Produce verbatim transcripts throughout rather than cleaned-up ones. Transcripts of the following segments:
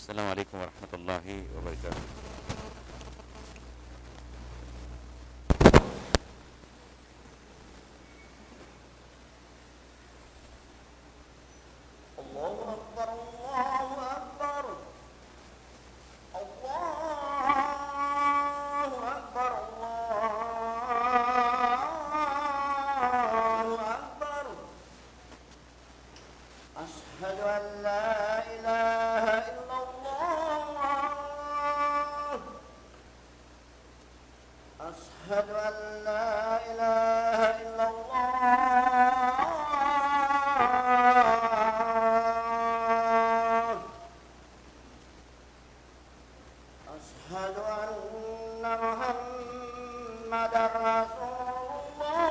السلام عليكم ورحمة الله وبركاته. الله أكبر، الله أكبر. الله أكبر، الله أكبر. أشهد أن لا إله إلا الله. أشهد أن لا إله إلا الله. أشهد أن محمدا رسول الله.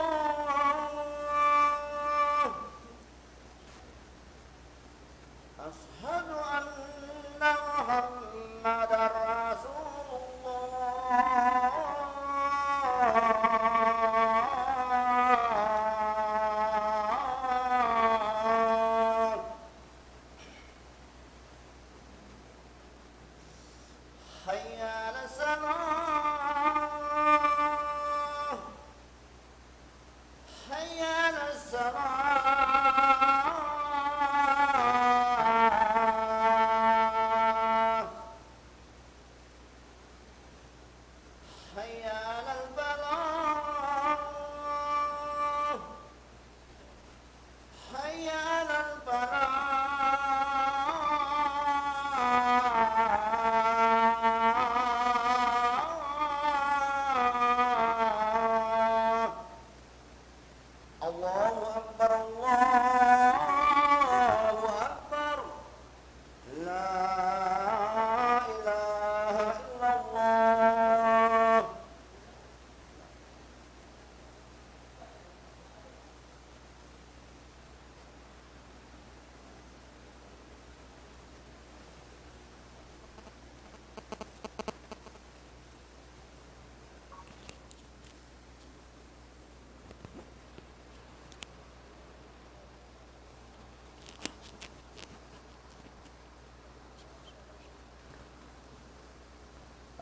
أشهد أن محمدا رسول الله. حي على الصلاة. حي على الصلاة. حي على الفلاح. حي على الفلاح. الله أكبر، الله أكبر. لا إله إلا الله.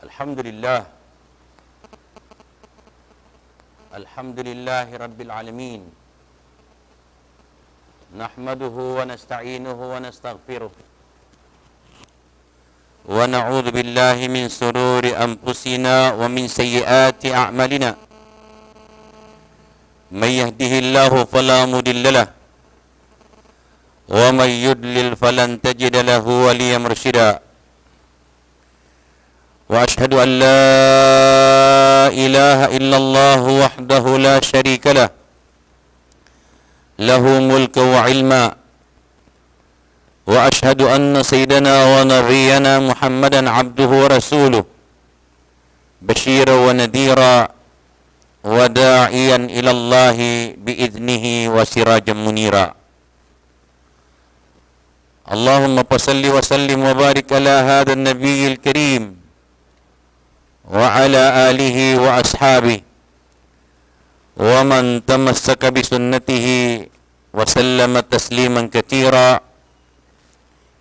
الحمد لله. الحمد لله رب العالمين. نحمده ونستعينه ونستغفره. ونعوذ بالله من شرور أنفسنا ومن سيئات أعمالنا. من يهده الله فلا مضل له، ومن يضلل فلن تجد له وليا مرشدا. وأشهد أن لا إله إلا الله وحده لا شريك له، له ملكا وعلما. وأشهد أن سيدنا ونبينا محمدا عبده ورسوله، بشيرا ونذيرا، وداعيا إلى الله بإذنه وسراجا منيرا. اللهم فصل وسلم وبارك على هذا النبي الكريم وعلى آله وأصحابه ومن تمسك بسنته وسلم تسليما كثيرا.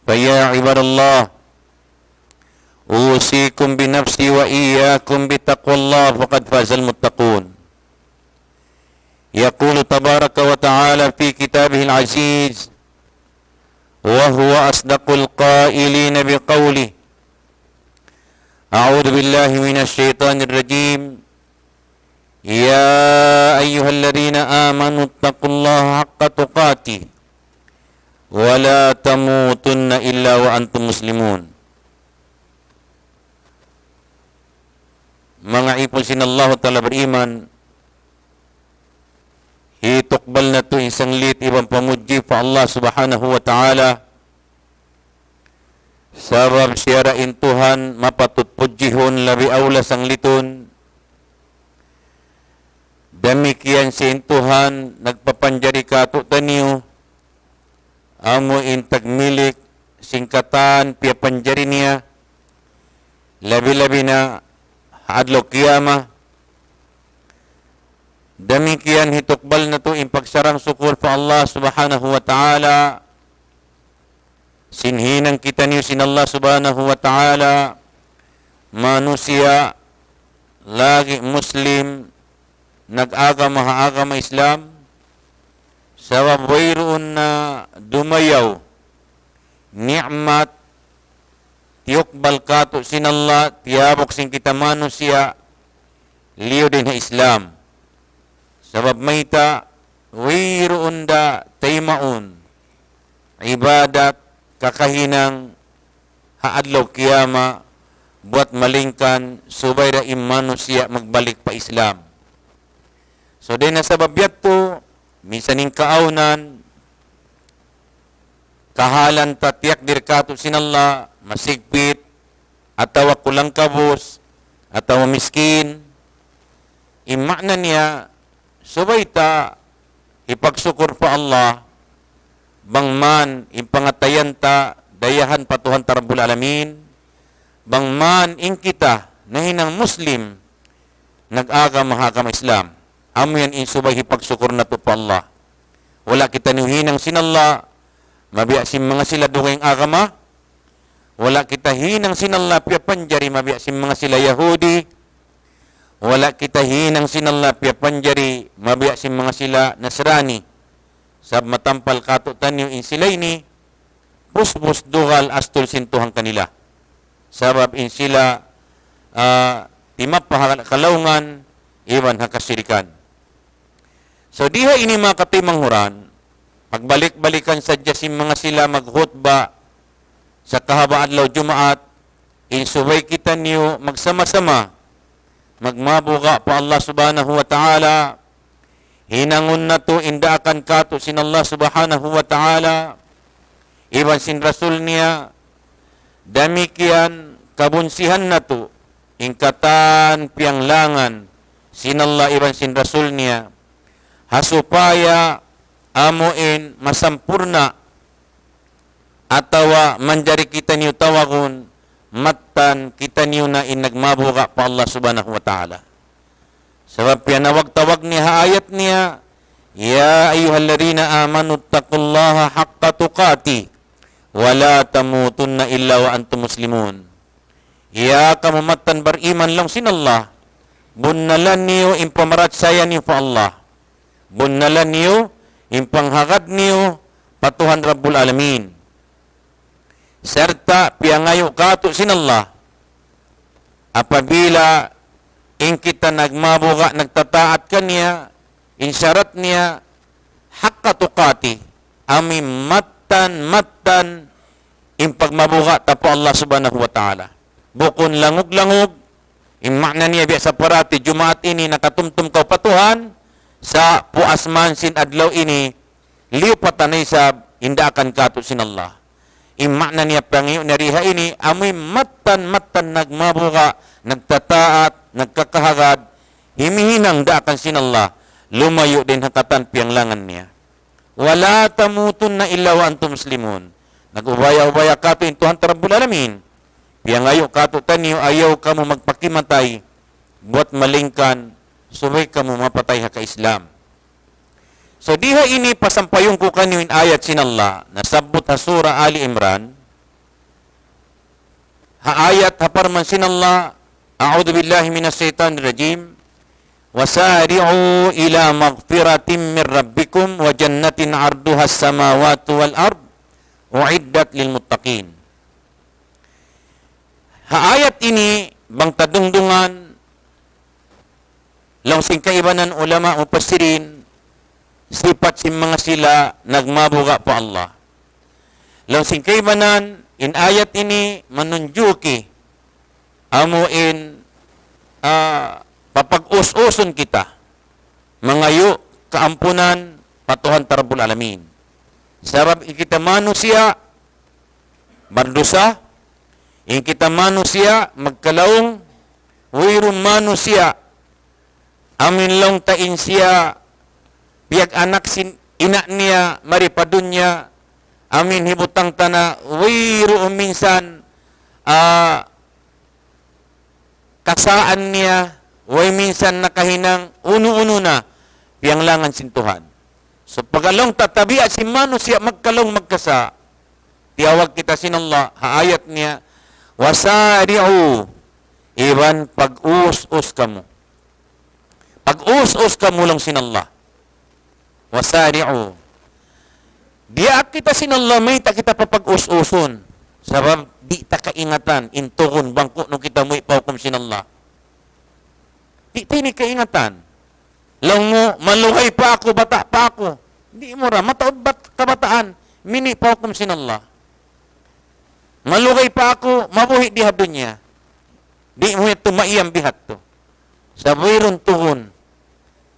فيا عباد الله، أوصيكم بنفسي وإياكم بتقوى الله، فقد فاز المتقون. يقول تبارك وتعالى في كتابه العزيز، وهو أصدق القائلين بقوله، أعوذ بالله من الشيطان الرجيم. يا أيها الذين آمنوا اتقوا الله حق تقاته ولا تموتن إلا وأنتم مسلمون. Manga ipun sin Allahu Ta'ala beriman, hitukbal natu' in sanglit iban pamudji pa Allah Subhanahu wa Ta'ala. Sabab siya ra in Tuhan mapatut pudjihun labi awla sanglitun. Damikkiyan siya in Tuhan nagpapanjari kātu'niyu, amu in tagmilik sin katan piyapanjari niya, labi-labi na ha adlaw qiyamah. Damikkiyan hitukbal natu' in pagsarang-sukul pa Allah Subhanahu wa Ta'ala. Sin hinang kitaniyu sin Allah Subhanahu wa Ta'ala, manusiya' lagi' Muslim, nag-agama ha agama Islam, sabab wayruun na dumayaw ni'mat tiyukbal kātu' sin Allah, tiyabuk sin kita manusiya', liyu dayn ha Islam. Sabab mayta', wayruun da taymaun ibadat kakahinang ha adlaw kiyama, buwat malayngkan subay da in manusiya' magbalik pa Islam. So, dayn ha sabab yadtu, minsan in kaawnan, kahalan ta tiyakdir kātu' sin Allah, masigpit, atawa kulang kabus, atawa miskin. In ma'na niya, subay ta hipagsukur pa Allah, bang man in pangatayan ta dayahan pa Tuhan ta Rabbul Alamin, bang man in kita nahinang Muslim, nag-agama ha agama Islam. Amu yan in subay hipagsukur natu' pa Allah. Wala' kitaniyu hinang sin Allah mabiya' sin manga sila dugaing agama. Wala' kita hinang sin Allah piyapanjari mabiya' sin manga sila Yahudi. Wala' kita hinang sin Allah piyapanjari mabiya' sin manga sila Nasrani. Sabab matampal kātu'niyu in sila ini, pusbus dugal astul sin Tuhan kanila. Sabab in sila, ah, timappa ha kalaungan iban ha kasirikan. So, di ha ini manga kataymanghuran, pagbalik-balikan sadja sin manga sila maghutba sa kahaba' adlaw Jumaat, in subay kitaniyu magsama-sama magmabuga' pa Allah Subhanahu wa Ta'ala, hinangun natu' in daakan kātu' sin Allah Subhanahu wa Ta'ala, iban sin Rasul niya, damikkiyan kabunsihan natu' in katan piyanglangan sin Allah iban sin Rasul niya, ha supaya amu in masampurna' atawa manjari kitaniyu tawagun, mattan kitaniyu na in nagmabuga' pa Allah Subhanahu wa Ta'ala. Sabab piyanawag-tawag niya ha ayat niya, يا أيها الذين آمنوا اتقوا الله حق تقاته ولا تموتن إلا وأنتم مسلمون. Ya kamu mattan bariman laung sin Allah, bunnalan niyu in pamarachaya niyu pa Allah. Bunnalan niyu in panghagad niyu pa Tuhan Rabbul Alamin. Sarta' piyangayu' kātu' sin Allah, apabila in kita nagmabuga', nagtataat kaniya, in sarat niya, حق تقاته, amu in mattan-mattan in pagmabuga' ta pa Allah Subhanahu wa Ta'ala. Bukun langug-langug, in ma'na niya biya' sa parati Jumaat ini nakatumtum kaw pa Tuhan, sa' puas man sin adlaw ini, liyupatan na isab in daakan kātu' sin Allah. In ma'na niya pangayu' niya di ha ini, amu in mattan-mattan nagmabuga', nagtataat, nagkakahagad, himihinang daakan sin Allah, lumayu' dayn ha katan piyanglangan niya. ولا تموتن إلا وأنتم مسلمون. Nag-ubaya-ubaya kātu' in Tuhan ta Rabbul Alamin. Piyangayu' kātu'niyu, ayaw kamu magpakimatay, buwat malayngkan, subay kamu mapatay ha ka-Islam. So, di ha ini pasampayun ku kaniyu in ayat sin Allah, nasabbut ha Surah Ali Imran, ha ayat ha parman sin Allah, أعوذ بالله من الشيطان الرجيم. وسارعوا إلى مغفرة من ربكم وجنة عرضها السماوات والأرض أعدت للمتقين. Ha ayat ini, bang ta dungdungan, laung sin kaibanan ulama mufassirin, sipat sin manga sila nagmabuga' pa Allah. Laung sin kaibanan, in ayat ini manunjuki amu in, ah, papag-us-usun kita mangayu' kaampunan pa Tuhan ta Rabbul Alamin. Sabab in kita manusiya' bardusa, in kita manusiya' magkalaung, wayruun manusiya' amin laung ta in siya piyag-anak sin ina' niya mari pa dunya, amin hibutang ta na wayruun minsan, ah, kasaan niya, way minsan nakahinang unu-unu na piyanglangan sin Tuhan. So, pagkalaung ta tabiat sin manusiya' magkalaung magkasa', tiyawag kita sin Allah, ha ayat niya, "Wasari'u," iban pag-us-us kamu. Pag-us-us kamu laung sin Allah. "Wasari'u." Diyaak kita sin Allah, mayta' kita papag-us-usun. Sabab, di' ta kaingatan, in tuud bang ku'nu kita muwi' pa hukum sin Allah. Di' ta ini kaingatan. Laung mu, malugay pa aku, bata' pa aku. Di' mu ra, mataud bat kabataan, mini pa hukum sin Allah. Malugay pa aku, mabuhi' di ha dunya. Di' mu yadtu maiyam biha' tu. Sa' wayruun tuud.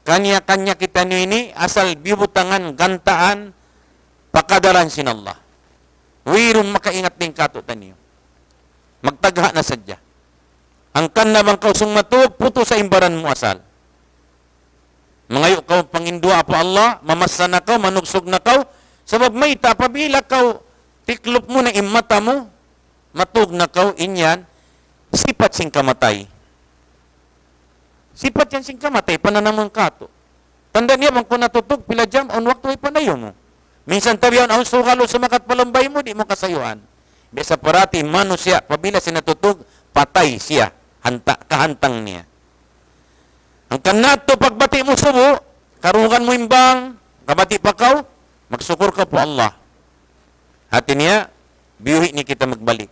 Kanya-kanya kitaniyu ini, asal biyubutangan, gantaan, pa kadaran sin Allah. Wayruun makaingat dayn kātu'niyu. Magtagha' na sadja. Hangkan na bang kaw sung matug, putusa in baran mu asal. Mangayu' kaw panginduwaa pa Allah, mamassa na kaw, manugsug na kaw, sabab mayta' apabila kaw tiklop mu na in mata mu, matug na kaw, in yan, sipat sin kamatay. Sipat yan sin kamatay, pananaman kātu'. Tanda' niya bang kaw natutug, pila jam, awn waktu way panayu mu. Minsan tabiyaun awn sugal sumakat pa lumbay mu, di' mu kasayuan. Biya' sa parati in manusiya', apabila siya natutug, patay siya, hanta-, kahantang niya. Hangkan na tu pagbati' mu subu', karugan mu in bang, kabati' pa kaw, magsukul kaw pa Allah. Hati niya, biyuhi' niya kita magbalik.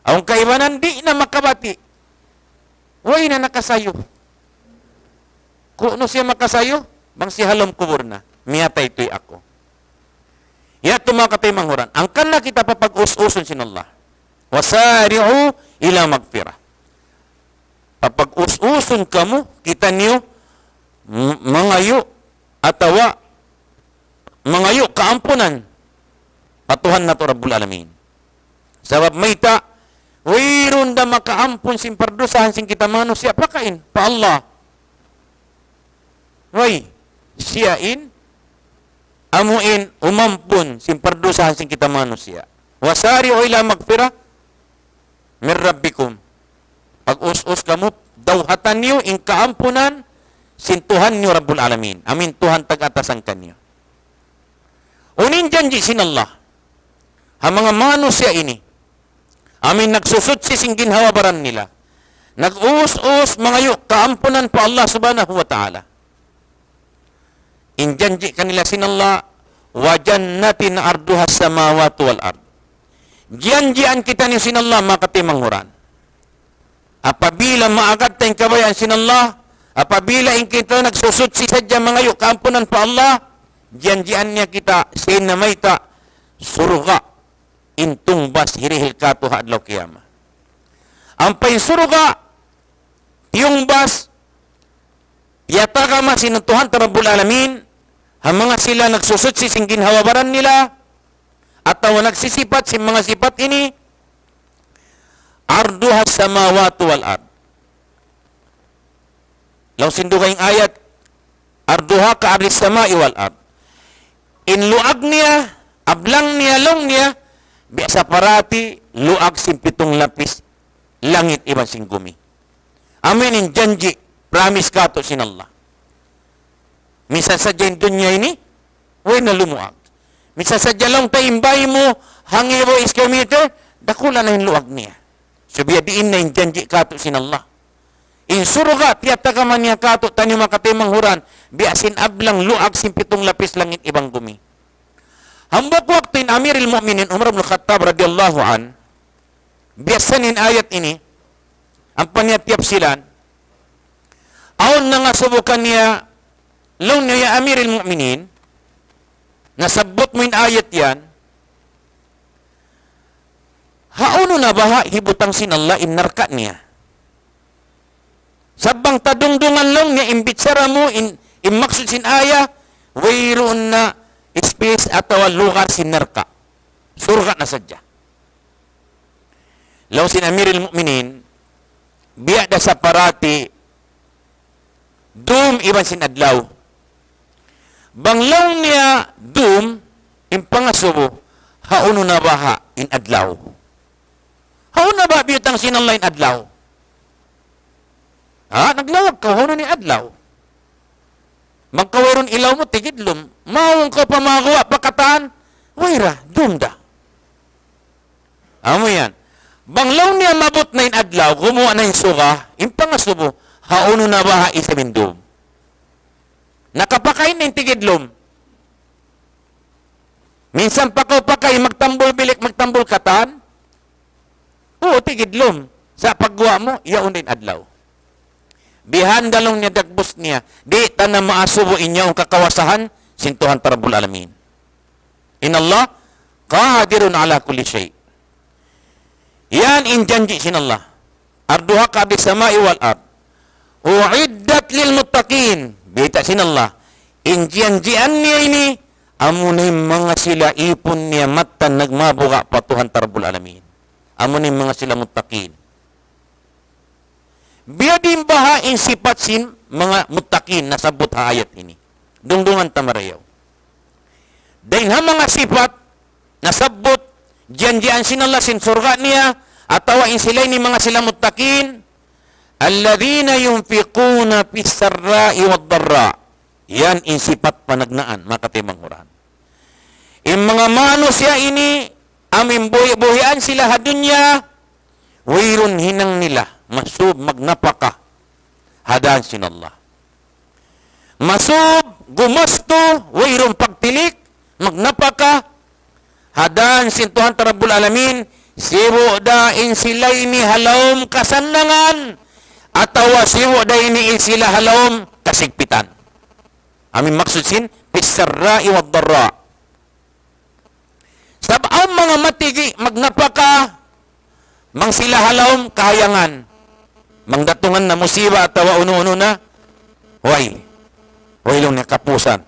Awn kaibanan, di' na makabati'. Way na nakasayu. Ku'nu siya makasayu? Bang siya ha lawm kubul na. Miyatay tuud aku. Yadtu manga kataymanghuran. Hangkan na kita papag-us-usun sin Allah. "Wasari'u ila magfirah." Papag-us-usun kamu, kitaniyu, m-, mangayu', atawa mangayu' kaampunan pa Tuhan natu' Rabbul Alamin. Sabab mayta', wayruun da makaampun sin pardusahan sin kita manusiya' pakain, pa Allah. Way, siya in, amu in umampun sin pardusahan sin kita manusiya'. "Wasari'u ila magfirah min rabbikum." Pag-us-us kamu, dawhatan niyu in kaampunan sin Tuhan niyu Rabbul Alamin. Amu in Tuhan tag-atasan kaniyu. Unu in janji' sin Allah ha manga manusiya' ini, amu in nagsusuchi sin ginhawa-baran nila, nag-us-us mangayu' kaampunan pa Allah Subhanahu wa Ta'ala. In janji' kanila sin Allah, "Wa jannatin arduhas samawatu wal ard." Janjian kitaniyu sin Allah, manga kataymanghuran. Apabila maagad ta in kabayaan sin Allah, apabila in kita nagsusuchi sadja mangayu' kaampunan pa Allah, janjian niya kita sin mayta', surga', in tungbas hirihil kātu' ha adlaw kiyamat. Ampa in surga', tiyungbas, tiyatagama sin Tuhan ta Rabbul Alamin, ha manga sila nagsusuchi sin ginhawa-baran nila, atawa nagsisipat sin manga sipat ini, "Arduhas samawatu wal ard." Laung sin dugaing ayat, "Arduha ka ardis samai wal ard." In luag niya, ablang niya, laung niya, biya' sa parati luag sin pitung lapis langit iban sin gumi. Amu in janji', promise kātu' sin Allah. Misan sadja in dunya ini, way na lumuag. Misan sadja laung ta in bāy mu, hangibu square meter, dakula' na in luag niya. Subay diin na in janji' kātu' sin Allah. In surga', tiyatagama niya kātu'niyu manga kataymanghuran, biya' sin ablang luag sin pitung lapis langit iban gumi. Hambuuk waktu in Amirul Mu'minin Umar bin Khattab radiyallahu anhu, biyassa niya in ayat ini, ampa niya tiyapsilan, awn nangasubu kaniya, laung niya, "Ya Amirul Mu'minin, nasabbut mu in ayat yan, hawnu na baha' hibutang sin Allah in narka' niya?" Sa' bang ta dungdungan laung niya in bichara mu, in, in maksud sin ayat, wayruun na space atawa lugar sin narka'. Surga' na sadja. Laung sin Amirul Mu'minin, biya' da sa parati, dum iban sin adlaw. Bang laung niya dum, in pangasubu, hawnu na baha' in adlaw? Hawnu na baha' biyutang sin Allah in adlaw? Ha? Naglawag kaw, hawnu na in adlaw? Bang kaw wayruun ilaw mu, tigidlum. Mawn kaw pa maguwa', pa katan, way ra, dum da. Amu yan. Bang laung niya maabut na in adlaw, gumuwa' na in suga, in pangasubu, hawnu na baha' isab in dum. Nakapakain na in tigidlum. Minsan pa kaw pakay, magtambul bilik, magtambul katan. Oo, tigidlum. Sa' pagguwa' mu, yaun da in adlaw. Bihan da laung niya dagbus niya. Di' ta na maasubu in yaun kakawasahan sin Tuhan ta Rabbul Alamin. إن الله قادر على كل شيء. Yan in janji' sin Allah. عرضها كعرض السماء والأرض. أعدت للمتقين. Bayta' sin Allah. In janjian niya ini, amuna in manga sila ipun niya mattan nagmabuga' pa Tuhan ta Rabbul Alamin. Amuna in manga sila muttaqin. Biyadiin baha' in sipat sin manga muttaqin nasabbut ha ayat ini. Dungdungan ta marayaw. Dayn ha manga sipat nasabbut, janjian sin Allah sin surga' niya, atawa in sila ini manga sila muttaqin, الذين ينفقون في السراء والضراء. Yan in sipat panagnaan, manga kataymanghuran. In manga manusiya' ini, amu in buhi'-buhian sila ha dunya, wayruun hinang nila, masub magnapaka ha dan sin Allah. Masub gumastu, wayruun pagtilik, magnapaka ha dan sin Tuhan ta Rabbul Alamin, sibu' da in sila ini ha lawm kasannangan, atawa sibu' da ini in sila ha lawm kasigpitan. Amu in maksud sin, في السراء والضراء. Sabab awn manga matigi' magnapaka, bang sila ha lawm kahayangan. Bang datungan na musiba atawa unu-unu na, way. Way laung niya kapusan.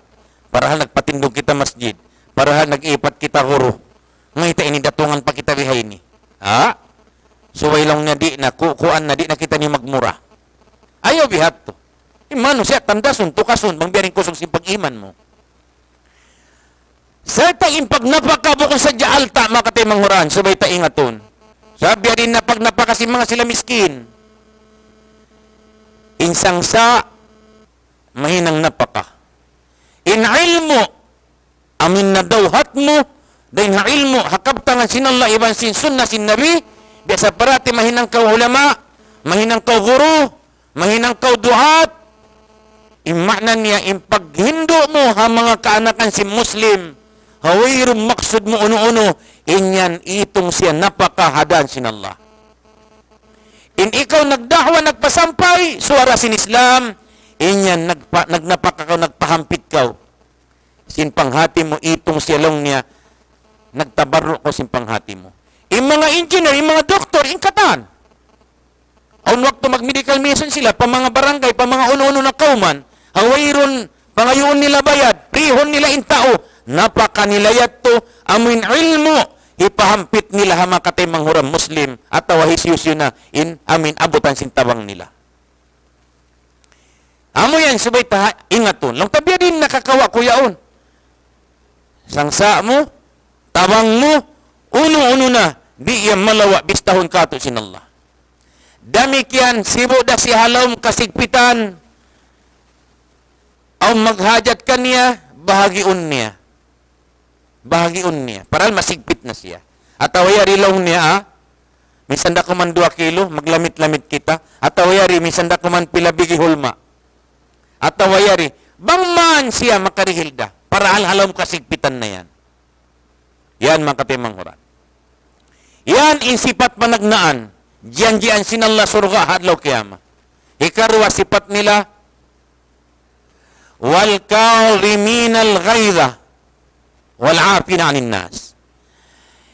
Parahal nagpatindug kita masjid. Parahal nag-ipat kita guru. Mayta' ini datungan pa kita bihaini. Ha? So way laung niya di' na, ku-, kuan na di' na kita ini magmura. Ayaw biha' tu. In manusiya' tandasun, tukasun, bang biya' diin kusug sin pag-iman mu. Sarta' in pagnapaka bukun sadja alta', manga kataymanghuran, subay ta ingatun. Sabab biya' diin na pagnapaka sin manga sila miskin. In sangsa', mahinang napaka. In ilmu', amu in nadawhat mu, dayn ha ilmu', ha kabtangan sin Allah iban sin sunnah sin Nabi, biya' sa parati mahinang kaw ulama, mahinang kaw guru, mahinang kaw du'at, in maana niya, in paghindu' mu ha manga kaanakan sin Muslim, ha wayruun maksud mu unu-unu, in yan itung siya napaka ha dan sin Allah. In ikaw nagda'wa, nagpasampay, suwara sin Islam, in yan nagpa-, nagnapaka kaw, nagpahampit kaw. Sin panghati mu, itung siya laung niya, nagtabarru' kaw sin panghati mu. In manga engineer, in manga doktor, in katan. Awn waktu mag-medical mission sila, pa manga barangay, pa manga unu-unu na kawman, ha wayruun pangayuun nila bayad, free-hun nila in tau, napaka nila yadtu, amu in ilmu', hipahampit nila ha manga kataymanghuran Muslim, atawa hisiyu-siyu na in amu in abutan sin tabang nila. Amu yan, subay ta ingatun. Laung ta biya' diin nakakawa' ku yaun. Sangsa' mu, tabang mu, unu-unu na, di' yan malawa' bistahun katu' sin Allah. Damikkiyan, sibu' da siya ha lawm kasigpitan, awn maghajat kaniya, bahagiun niya. Bahagiun niya. Parahal masigpit na siya. Atawa yari laung niya, ah, minsan da kuman duwa kilo, maglamit-lamit kita. Atawa yari, minsan da kuman pila bigi hulma. Atawa yari, bang man siya makarihil da. Parahal ha lawm kasigpitan na yan. Yan, manga kataymanghuran. Yan in sipat panagnaan. Janjian sin Allah surga' ha adlaw kiyamat. Hikaruwa sipat nila, والكاظمين الغيظ والعافين عن الناس.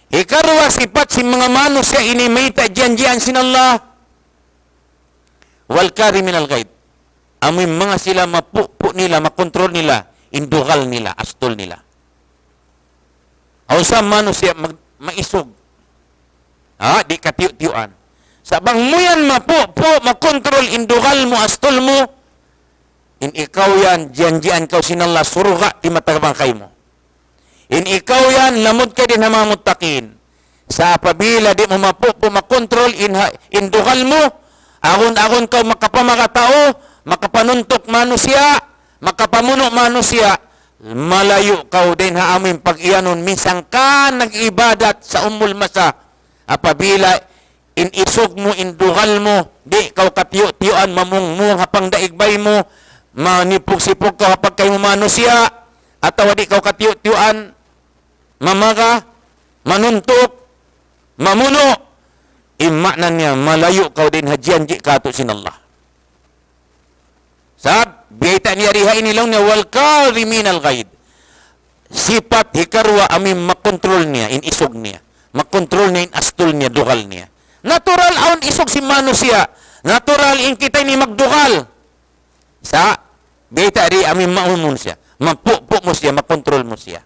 Hikaruwa sipat sin manga manusiya' ini mayta' janjian sin Allah. والكاظمين الغيظ. Amu in manga sila mapupu' nila, makontrol nila, in dugal nila, astul nila. Awn sa manusiya' mag-, maisug. Ha, di' katiyu'-tiyuan. Sa' bang mu yan mapupu', makontrol in dugal mu, astul mu, in ikaw yan, janjian kaw sin Allah, surga' di' matabang kaymu. In ikaw yan, lamud kaw dayn ha manga muttaqin. Sa' apabila di' mu mapupu', makontrol in ha-, in dugal mu, agun-agun kaw makapamaga tau, makapanuntuk manusiya', makapamunu' manusiya', malayu' kaw dayn ha amu in pag-iyanun, minsan ka nag-ibadat sa umul masa, Apabila in isug mu, in dugal mu, di' kaw katiyu'-tiyuan, mamungmung ha pangdaig bay mu, manipug-sipug kaw ha pagkahi mu manusiya', atawa di' kaw katiyu'-tiyuan, mamaga, manuntuk, mamunu', in maana niya, malayu' kaw dayn ha jiyanji' katu' sin Allah. Sab, biyayta' niya di ha ini laung niya, "Wal kadhiminal ghaidh." Sipat hikaruwa amu in makontrol niya, in isug niya. Makontrol niya in astul niya, dugal niya. Natural awn isug sin manusiya'. Natural in kita ini magdugal. Sa', biyayta' di amu in maunu siya. Mapupu' mu siya, makontrol mu siya.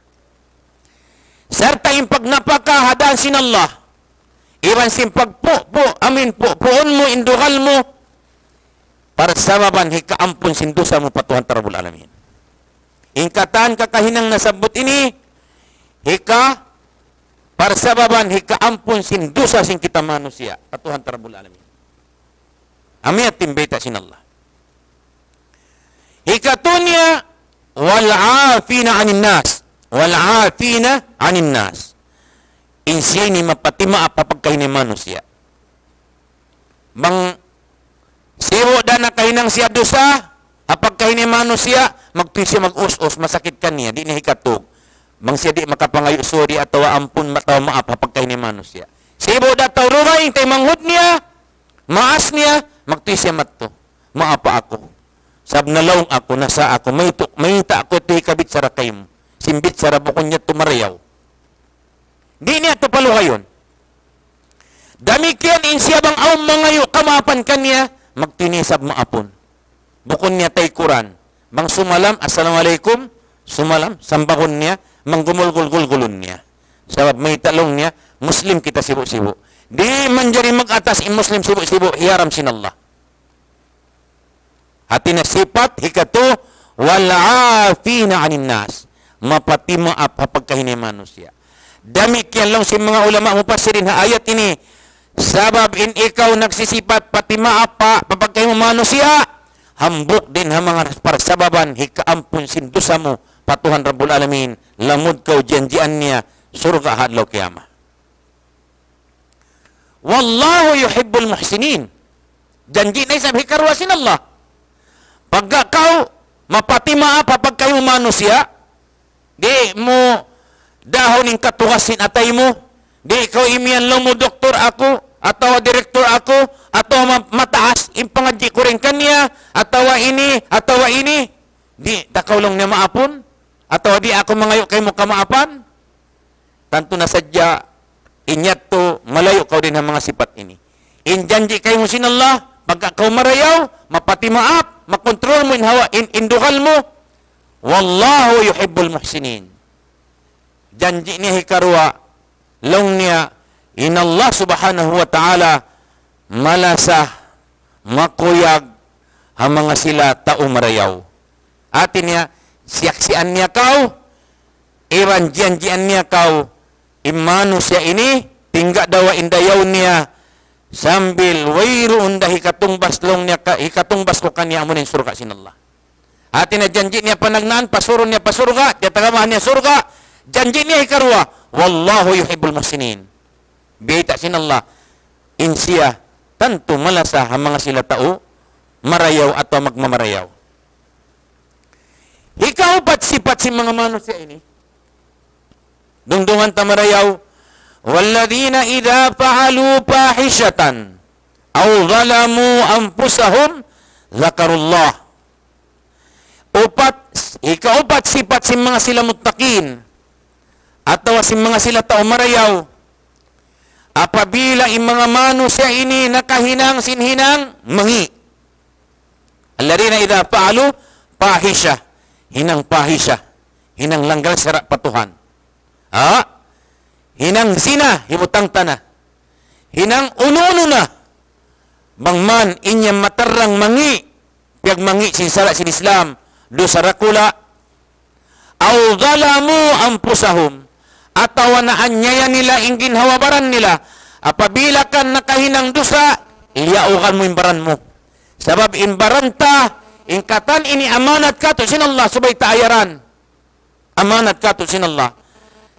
Sarta' in pagnapaka ha dan sin Allah. Iban sin pagpupu', amu in pupuun mu, in dugal mu, parsababan hikaampun sin dusa mu pa Tuhan ta Rabbul Alamin. In katan kakahinang nasabbut ini, hika, parsababan hikaampun sin dusa sin kita manusiya', pa Tuhan ta Rabbul Alamin. Amu yan in bayta' sin Allah. Hikatu niya, "Wal afina anin nas." "Wal afina anin nas." In siya ini mapatimaap ha pagkahi niya manusiya'. Bang sibu' da nakahinang siya dusa, ha pagkahi niya manusiya', magtuy siya mag-us-us, masakit kaniya, di' niya hikatug. Bang siya di' makapangayu' sorry atawa ampun, atawa maap ha pagkahi niya manusiya'. Sibu' da tau dugaing taymanghud niya, maas niya, magtuy siya madtu. Maapa aku. Sab nalaung aku, nasa aku, mayta', mayta' aku tuud hikabichara kaymu. Sin bichara bukun niya tuud marayaw. Di' niya tuud palugayun. Damikkiyan in siya bang awn mangayu' kamaapan kaniya, magtuy niya isab maapun. Bukun niya taykuran. Bang sumalam, "Assalamu alaykum," sumalam, sambagun niya, bang gumulgul-gulgulun niya. Sabab mayta' laung niya, Muslim kita sibu'-sibu'. Di' manjari mag-atas in Muslim sibu'-sibu', hiyaram sin Allah. Hati niya sipat hikatu, "Wal afina anin nas." Mapatimaap ha pagkahi niya manusiya'. Damikkiyan laung sin manga ulama mufassirin ha ayat ini. Sabab in ikaw nagsisipat patimaap pa, pa pagkahi mu manusiya', hambuuk da in ha manga parsababan hikaampun sin dusa mu pa Tuhan Rabbul Alamin, lamud kaw janjian niya surga' ha adlaw kiyamat. "Wallahu yuhibbul muhsinin." Janji' na isab hikaruwa sin Allah. Pagga kaw mapatimaap pa pagkahi mu manusiya', di' mu dahun in katugas sin atay mu, di' kaw imiyan laung mu, "Doktor aku, atawa direktor aku, atawa ma-, mataas in pangadji' ku dayn kaniya, atawa ini, atawa ini." Di' ta kaw laung niya maapun, atawa di' aku mangayu' kaymu kamaapan. Tantu na sadja, in yadtu, malayu' kaw dayn ha manga sipat ini. In janji' kaymu sin Allah, pagka kaw marayaw, mapatimaap, makontrol mu in hawa, in, in dugal mu, "Wallahu yuhibbul muhsinin." Janji' niya hikaruwa, laung niya, in Allah Subhanahu wa Ta'ala, malasa, makuyag, ha manga sila tau marayaw. Hati niya, siyaksian niya kaw, iban jianjian niya kaw, in manusiya' ini, tingga' da wa in dayaw niya, sambil wayruun da hikatungbas laung niya ka-, hikatungbas ku kaniya amu in surga' sin Allah. Hati niya janji' niya panagnaan, pasurun niya pa surga', tiyatagama niya surga', janji' niya hikaruwa, "Wallahu yuhibbul muhsinin." Biyayta' sin Allah, in siya, tantu malasa ha manga sila tau, marayaw atawa magmamarayaw. Hikaupat sipat sin manga manusiya' ini. Dungdungan ta marayaw. والذين إذا فعلوا فاحشة أو ظلموا أنفسهم ذكروا الله. Upat, hikaupat sipat sin manga sila muttaqin. Atawa sin manga sila tau marayaw. Apabila in manga manusiya' ini nakahinang sin hinang mangi'. الذين إذا فعلوا فاحشة. Hinang fahisha. Hinang langgal sara' pa Tuhan. Ha? Hinang zina, hibutang ta na. Hinang unu-unu na. Bang man in yan matarrang mangi', piyagmangi' sin sara' sin Islam, dusa dakula'. أو ظلموا أنفسهم. Atawa naanyaya nila in ginhawa-baran nila. Apabila kaw nakahinang dusa, liyaugan mu in baran mu. Sabab in baran ta, in katan ini amanat katu' sin Allah, subay ta ayaran. Amanat katu' sin Allah.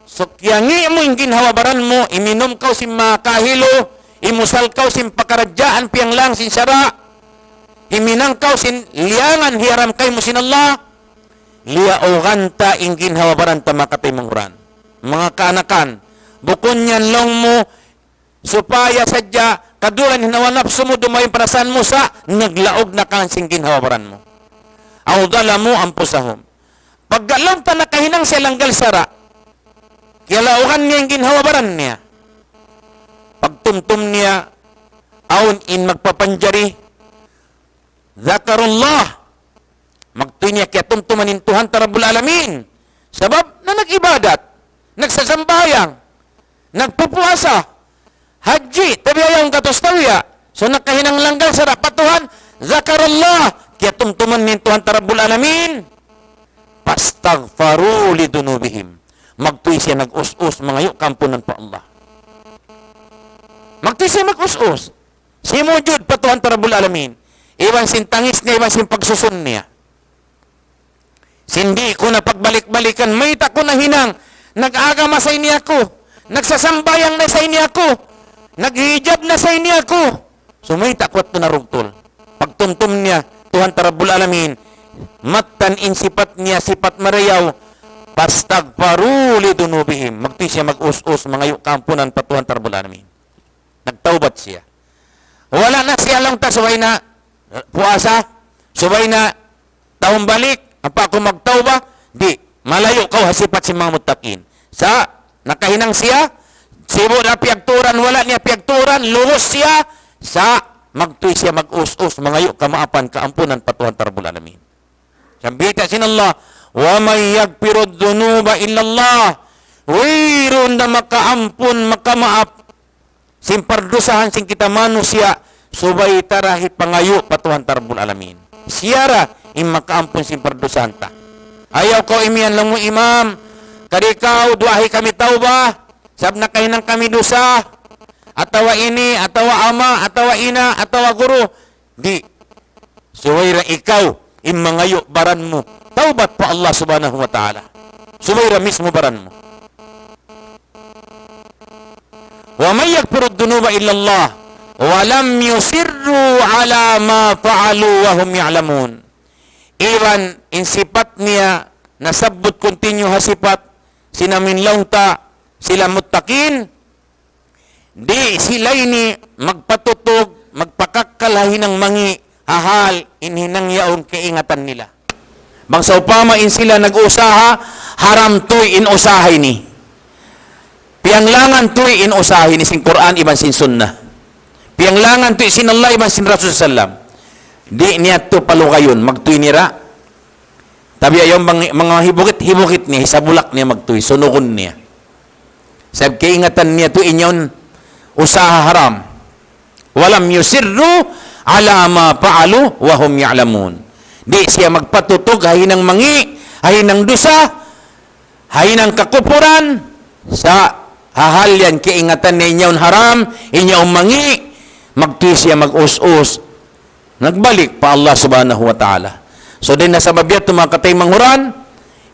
So, kiyangi' mu in ginhawa-baran mu, iminum kaw sin manga kahilu, imusal kaw sin pakaradjaan piyanglang sin sara', himinang kaw sin liyangan hiyaram kaymu sin Allah, liyaugan ta in ginhawa-baran ta, manga kataymanghuran. Manga kaanakan, bukun yan laung mu, supaya sadja kaduran in hawa napsu mu, dumawi in parasaan mu, sa' naglaug na kaw sin ginhawa-baran mu. أو ظلموا أنفسهم. Pagga laung ta nakahinang siya langgal sara', kiyalaugan niya in ginhawa-baran niya. Pagtumtum niya, awn in magpapanjari, ذكروا الله. Magtuy niya kiyatumtuman in Tuhan ta Rabbul Alamin. Sabab na nag-ibadat, nagsasambahayang, nagpupuasa, hajji, tabiya' yaun gatus tabiya'. So nakahinang langgal sara' pa Tuhan, ذكروا الله, kiyatumtuman in Tuhan ta Rabbul Alamin. فاستغفروا لذنوبهم. Magtuy siya nag-us-us, mangayu' kaampunan pa Allah. Magtuy siya mag-us-us. Simujud pa Tuhan ta Rabbul Alamin. Iban sin tangis niya, iban sin pagsusun niya. Sin di' ku na pagbalik-balikan, mayta' ku nahinang, nag-agama sa ini aku, nagsasambahayang na sa ini aku, naghijab na sa ini aku. So mayta' ku yadtu narugtul. Pagtumtum niya, Tuhan ta Rabbul Alamin, mattan in sipat niya, sipat marayaw, فاستغفروا لذنوبهم. Magtuy siya mag-us-us, mangayu' kaampunan pa Tuhan ta Rabbul Alamin. Nagtawbat siya. Wala' na siya laung ta subay na puasa, subay na tahun balik, ampa aku magtawbat, di', malayu' kaw ha sipat sin manga muttaqin. Sa', nakahinang siya, sibu' na piyagturan, wala' niya piyagturan, lubus siya, sa', magtuy siya mag-us-us, mangayu' kamaapan, kaampunan pa Tuhan ta Rabbul Alamin. Sambita sin Allah, ومن يغفر الذنوب إلا الله. Wayruun da makaampun, makamaap sin pardusahan sin kita manusiya', subay ta da hipangayu' pa Tuhan ta Rabbul Alamin. Siya ra in makaampun sin pardusahan ta. Ayaw kaw imiyan laung mu, "Imam, kari kaw, duwaahi kami tawbat, sabab nakahinang kami dusa, atawa ini, atawa ama', atawa ina', atawa guru." Di'. Subay da ikaw in mangayu' baran mu tawbat pa Allah Subhanahu wa Ta'ala. Subay da mismu baran mu. ومن يغفر الذنوب إلا الله ولم يصروا على ما فعلوا وهم يعلمون. Iban in sipat niya nasabbut continue ha sipat sin amin laung ta sila muttaqin, di' sila ini magpatutug, magpakakkal ha hinang mangi', ha hal in hinang yaun kaingatan nila. Bang sawpama in sila nag-usaha, haram tuud in usaha ini. Piyanglangan tuud in usaha ini sin Qur'an iban sin Sunnah. Piyanglangan tuud sin Allah iban sin Rasul sallam. Di' niya tuud palugayun, magtuy niya ra. Tabi' yaun bang manga hibugit, hibugit niya, hisabulak niya magtuy, sunugun niya. Sabab kaingatan niya tuud in yaun usaha haram. ولم يصروا على ما فعلوا وهم يعلمون. Di' siya magpatutug ha hinang mangi', ha hinang dusa, ha hinang kakupuran, sa' ha hal yan kaingatan niya in yaun haram, in yaun mangi', magtuy siya mag-us-us. Nagbalik pa Allah Subhanahu wa Ta'ala. So, dayn ha sabab yadtu, manga kataymanghuran,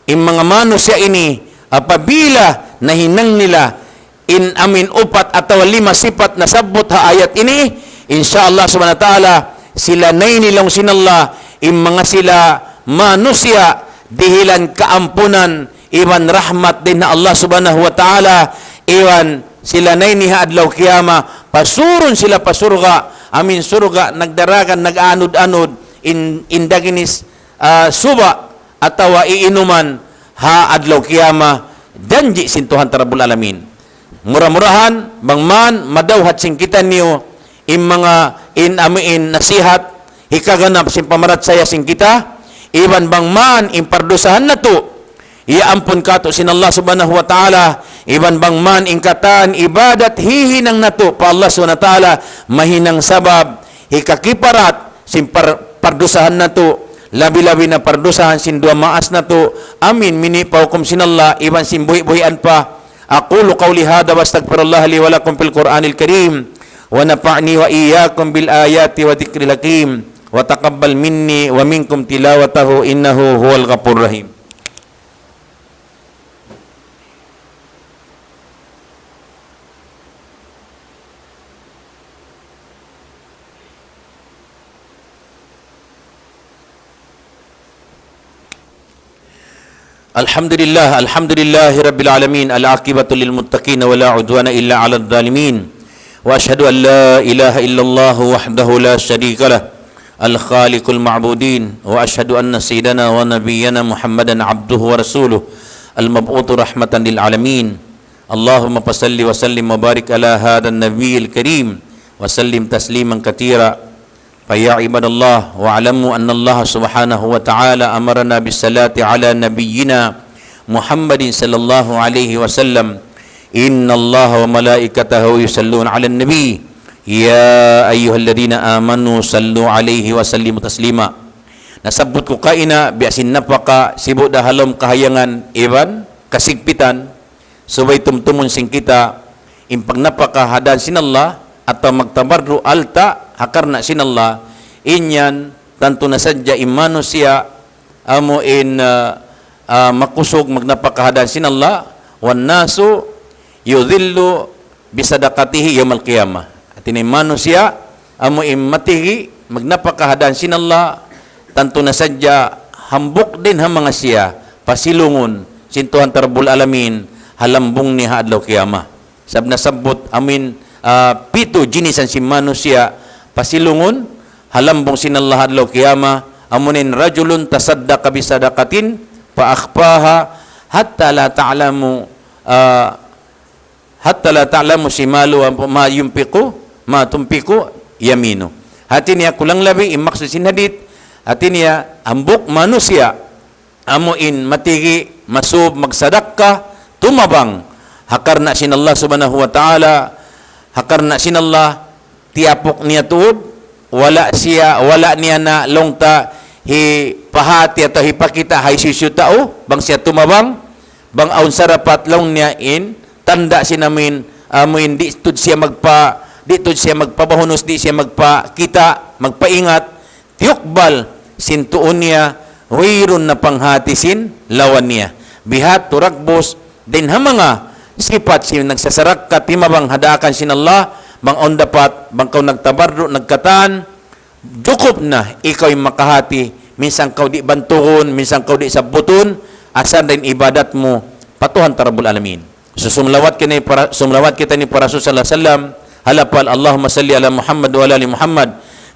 in manga manusiya' ini, apabila nahinang nila in amin upat atawa lima sipat nasabbut ha ayat ini, insya Allah Subhanahu wa Ta'ala, sila na ini laung sin Allah, in manga sila manusiya' dihilan kaampunan iban rahmat dayn ha Allah Subhanahu wa Ta'ala, iban sila na ini ha adlaw kiyamat, pasurun sila pa surga', amin surga', nagdaragan, nag-anud-anud, in, in daginis, ah, suba', atawa iinuman ha adlaw kiyamat, janji' sin Tuhan ta Rabbul Alamin. Mura-murahan, bang man, madawhat sin kitaniyu, in manga, in amuin nasihat, hikaganap sin pamarachaya sin kita, iban bang man in pardusahan natu', iyaampun kātu' sin Allah Subhanahu wa Ta'ala, iban bang man in katan ibadat hihinang natu' pa Allah Subhanahu wa Ta'ala, mahinang sabab hikakiparat sin par-, pardusahan natu', labi-labi na pardusahan sin duwa maas natu', amuin mini' pa hukum sin Allah, iban sin buhi'-buhian pa, أقول قولي هذا وأستغفر الله لي ولكم في القرآن الكريم ونفعني وإياكم بالآيات والذكر الحكيم وتقبل مني ومنكم تلاوته إنه هو الغفور الرحيم. الحمد لله، الحمد لله رب العالمين، العاقبة للمتقين ولا عدوان إلا على الظالمين. وأشهد أن لا إله إلا الله وحده لا شريك له، الخالق المعبودين. وأشهد أن سيدنا ونبينا محمدا عبده ورسوله، المبعوث رحمة للعالمين. اللهم فصل وسلم وبارك على هذا النبي الكريم، وسلم تسليما كثيرا. فيا عباد الله، واعلموا أن الله سبحانه وتعالى أمرنا بالصلاة على نبينا محمد صلى الله عليه وسلم. إن الله وملائكته يصلون على النبي، يا أيها الذين آمنوا صلوا عليه وسلموا تسليما. Nasabbut ku kaina, biya' sin napaka sibu' da ha lawm kahayangan iban kasigpitan, subay tumtumun sin kita in pagnapaka ha dan sin Allah, atawa magtabarru' alta' ha karna' sin Allah, in yan tantu na sadja in manusiya' amu in, ah, ah, makusug magnapaka ha dan sin Allah, والناس يظل بصدقته يوم القيامة. Hati niya in manusiya' amu in matigi' magnapaka ha dan sin Allah, tantu na sadja hambuuk dayn ha manga siya pasilungun sin Tuhan ta Rabbul Alamin ha lambung niya ha adlaw kiyamat. Sabab nasabbut amu in, ah, pitu jinisan sin manusiya' pasilungun ha lambung sin Allah ha adlaw kiyamat, amu in رجل تصدق بصدقة فأخفاها حتى لا تعلم, ah, حتى لا تعلم شماله ما ينفق، ما تنفق يمينه. Hati niya kulang labi in maksud sin hadith, hati niya hambuuk manusiya' amu in matigi', masub, magsadakka, tumabang ha karna' sin Allah Subhanahu wa Ta'ala, ha karna' sin Allah, tiyapuk niya tuud, wala' siya, wala' niya na laung ta hipahati atawa hipakita' ha hisiyu-siyu tau, bang siya tumabang, bang awn sarapat laung niya in tanda' sin amu in, amu in di' tuud siya magpa-, di' tuud siya magpabahunus, di' siya magpakita', magpaingat, tiyukbal sin tuu niya, wayruun na panghati sin lawa niya. Biha' tuud dagbus dayn ha manga sipat sin nagsasarakka timabang ha daakan sin Allah, bang awn dapat, bang kaw nagtabarru', nagkatan, jukup na ikaw in makahati, minsan kaw di' bantugun, minsan kaw di' sabbutun, asal da in ibadat mu pa Tuhan ta Rabbul Alamin. So, sumlawat kita ini para, sumlawat kita ini pa Rasul sallallahu alayhi wasallam, ha lapal, اللهم صل على محمد وعلى آل محمد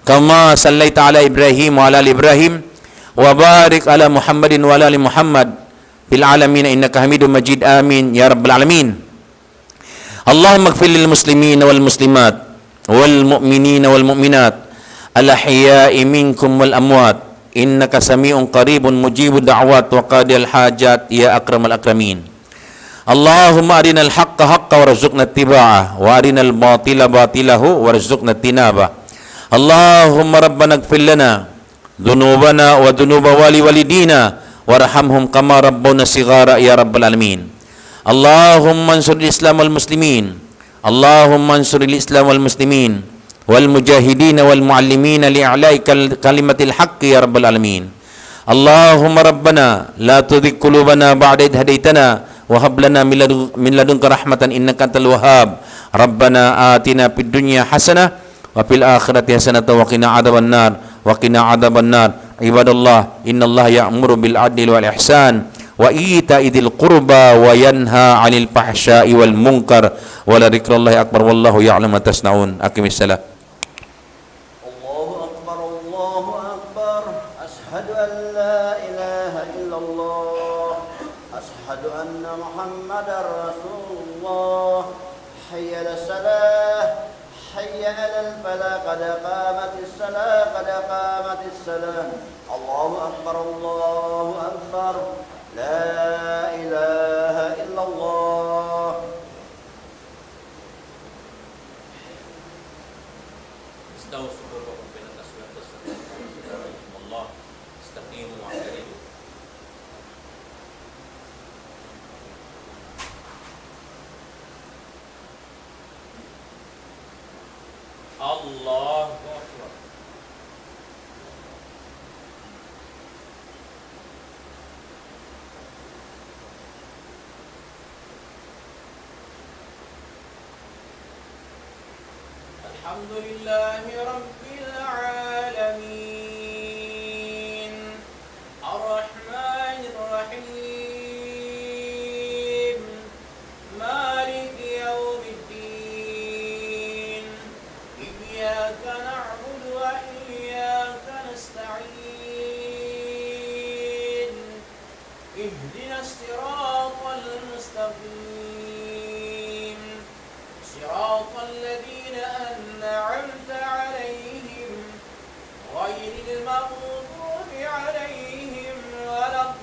كما صليت على إبراهيم وعلى آل إبراهيم وبارك على محمد وعلى آل محمد في العالمين إنك حميد مجيد. آمين يا رب العالمين. اللهم اغفر للمسلمين والمسلمات والمؤمنين والمؤمنات الأحياء منكم والأموات إنك سميع قريب مجيب الدعوات وقاضي الحاجات يا أكرم الأكرمين. اللهم أرنا الحق حقا وارزقنا اتباعه، وأرنا الباطل باطلا وارزقنا اجتنابه. اللهم ربنا اغفر لنا ذنوبنا وذنوب والدينا وارحمهم كما ربونا صغارا يا رب العالمين. اللهم انصر الإسلام والمسلمين. اللهم انصر الإسلام والمسلمين والمجاهدين والمعلمين لإعلاء كل-، كلمة الحق يا رب العالمين. اللهم ربنا لا تزغ قلوبنا بعد إذ هديتنا وهب لنا من لدن-، من لدنك رحمة إنك أنت الوهاب. ربنا آتنا في الدنيا حسنة وفي الآخرة حسنة وقنا عذاب النار، وقنا عذاب النار. عباد الله، إن الله يأمر بالعدل والإحسان وإيتاء ذي القربى وينهى عن الفحشاء والمنكر ولذكر الله أكبر والله يعلم ما تصنعون. أقم الصلاة. الله أكبر، الله أكبر. أشهد أن لا إله إلا الله. أشهد أن محمدا رسول الله. حي على الصلاة. حي على الفلاح. قد قامت الصلاة. قد قامت الصلاة. الله أكبر، الله أكبر. لا إله إلا الله. استووا صفوفكم في التصوير. الله. استقيموا واعتدلوا. الله أكبر. الحمد لله رب العالمين. الرحمن الرحيم. إياك نعبد وإياك نستعين. اهدنا الصراط المستقيم. صراط الذين أنعمت عليهم غير المغضوب عليهم ولا الضالين.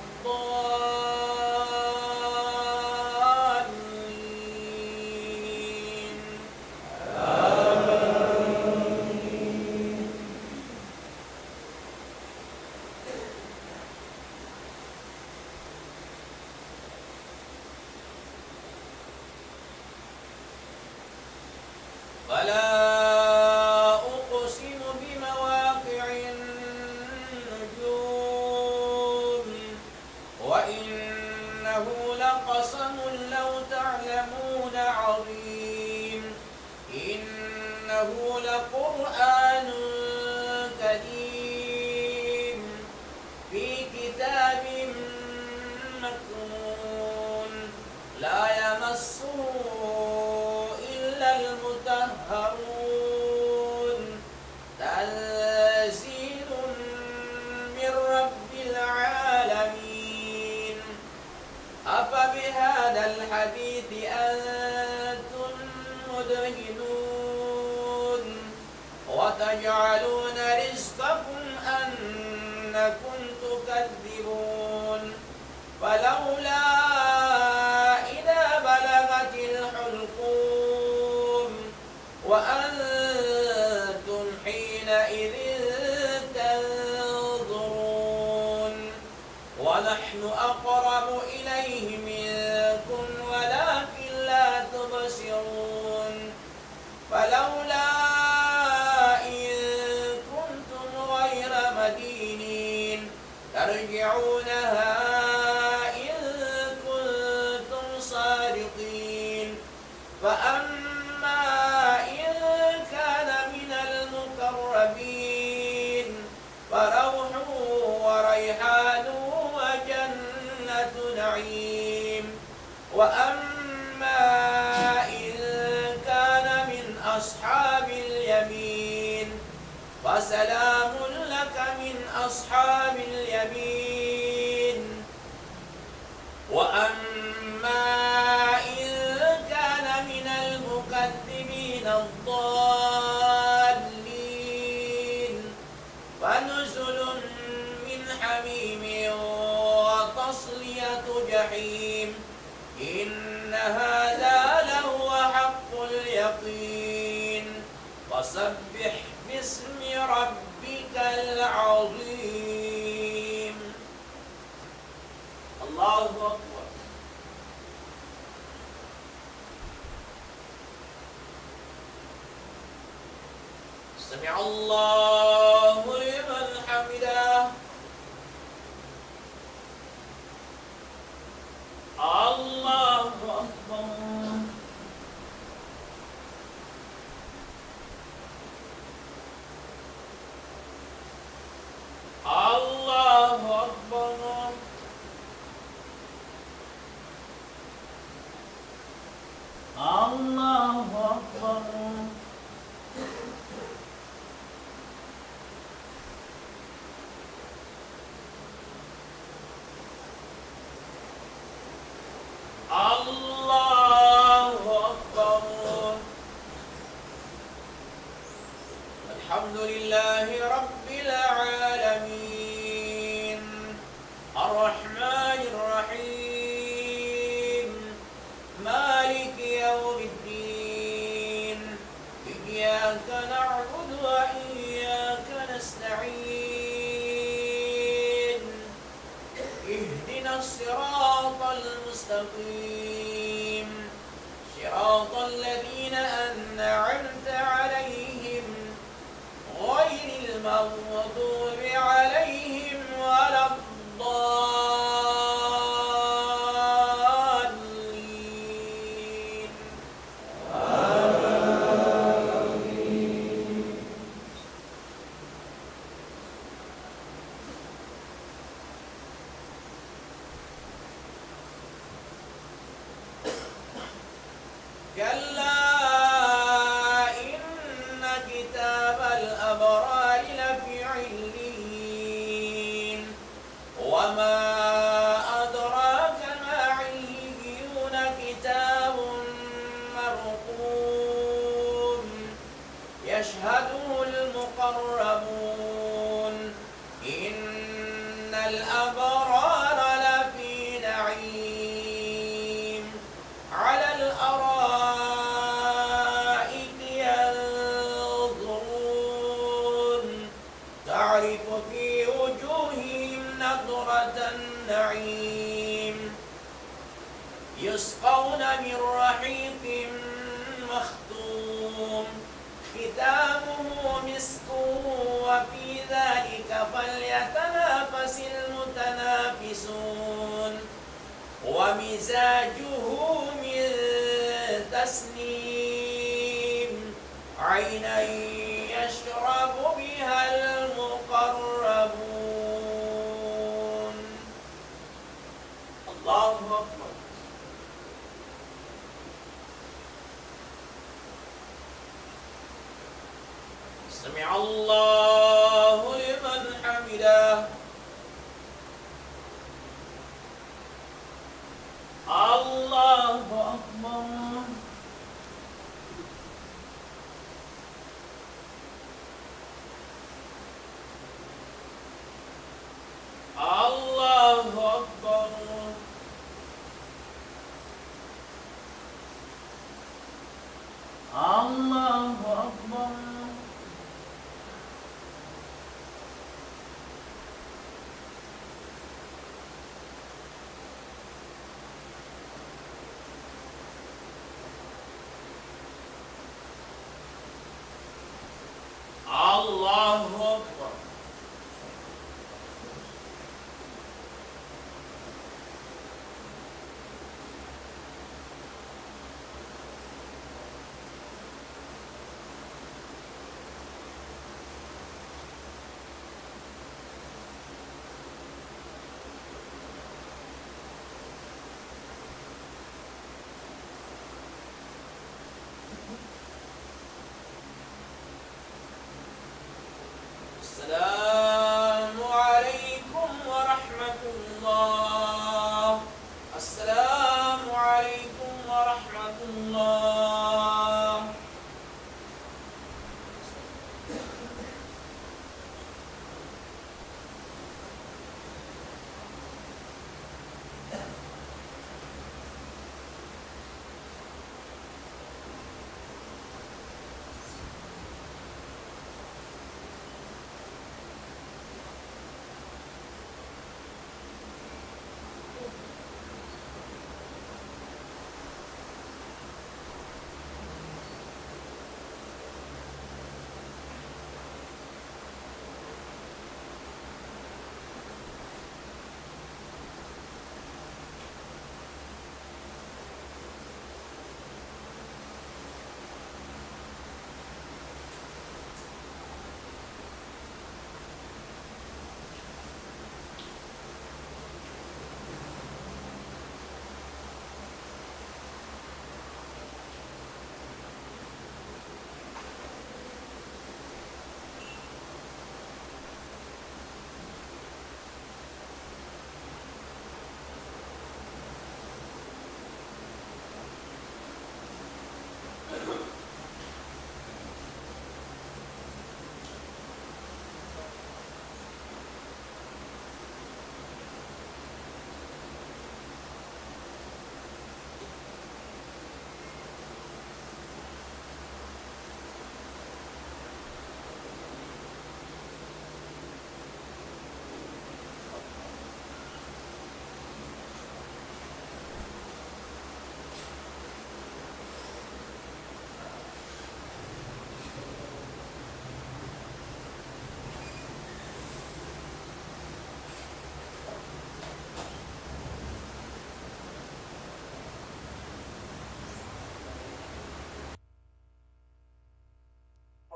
فلا أقسم بمواقع النجوم. وإنه لقسم لو تعلمون عظيم. إنه لقرآن كريم. في كتاب مكنون. لا يمسه إلا المطهرون. تنزيل من رب العالمين. أفبهذا الحديث أنتم مدهنون. وتجعلون رزقكم أنكم تكذبون. فلولا إذا بلغت الحلقوم وأنتم حينئذ تنظرون. ونحن أقرب إليه منكم ولكن لا تبصرون. فلولا إن كنتم غير مدينين ترجعونها إن كنتم صادقين. فأما إن كان من المقربين فروح وريحان وجنة نعيم. وأما إن كان من أصحاب اليمين فسلام لك من أصحاب اليمين. وأما إن كان من المكذبين الضالين فنزل من حميم وتصلية جحيم. إن هذا لهو حق اليقين. فسبح باسم ربك العظيم. الله أكبر. سمع الله لمن حمده. الله أكبر. الله أكبر. الله أكبر. الله أكبر. الحمد لله رب العالمين. الرحمن الرحيم. مالك يوم الدين. إياك نعبد وإياك نستعين. اهدنا الصراط المستقيم. صراط الذين أنعمت عليهم غير المغضوب عليهم ولا الضالين. آمين. كلا كتاب الأبرار لفي عليين. وما أدراك ما عليون. كتاب مرقوم. يشهده المقربون. إن الأبرار لفي نعيم. على الأرائك ينظرون. تعرف في وجوههم نضرة النعيم. يسقون من رحيق مختوم. ختامه مسك. وفي ذلك فليتنافس المتنافسون. ومزاجه من تسنيم. عينا يشرب بها المقربون. الله أكبر. سمع الله لمن حمده. الله أكبر. الله أكبر. الله أكبر. الله أكبر. السلام عليكم ورحمة الله. السلام عليكم ورحمة الله.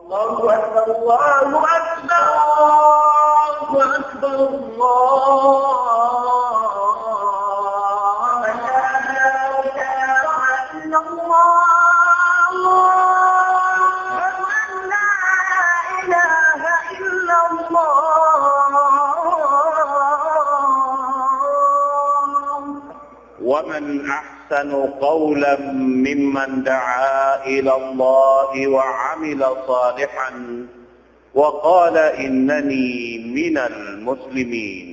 الله أكبر، الله أكبر، الله أكبر، الله أكبر. لا إله إلا الله. أشهد أن لا ومن أحسن قولا ممن دعا إلى الله وعمل صالحا وقال إنني من المسلمين.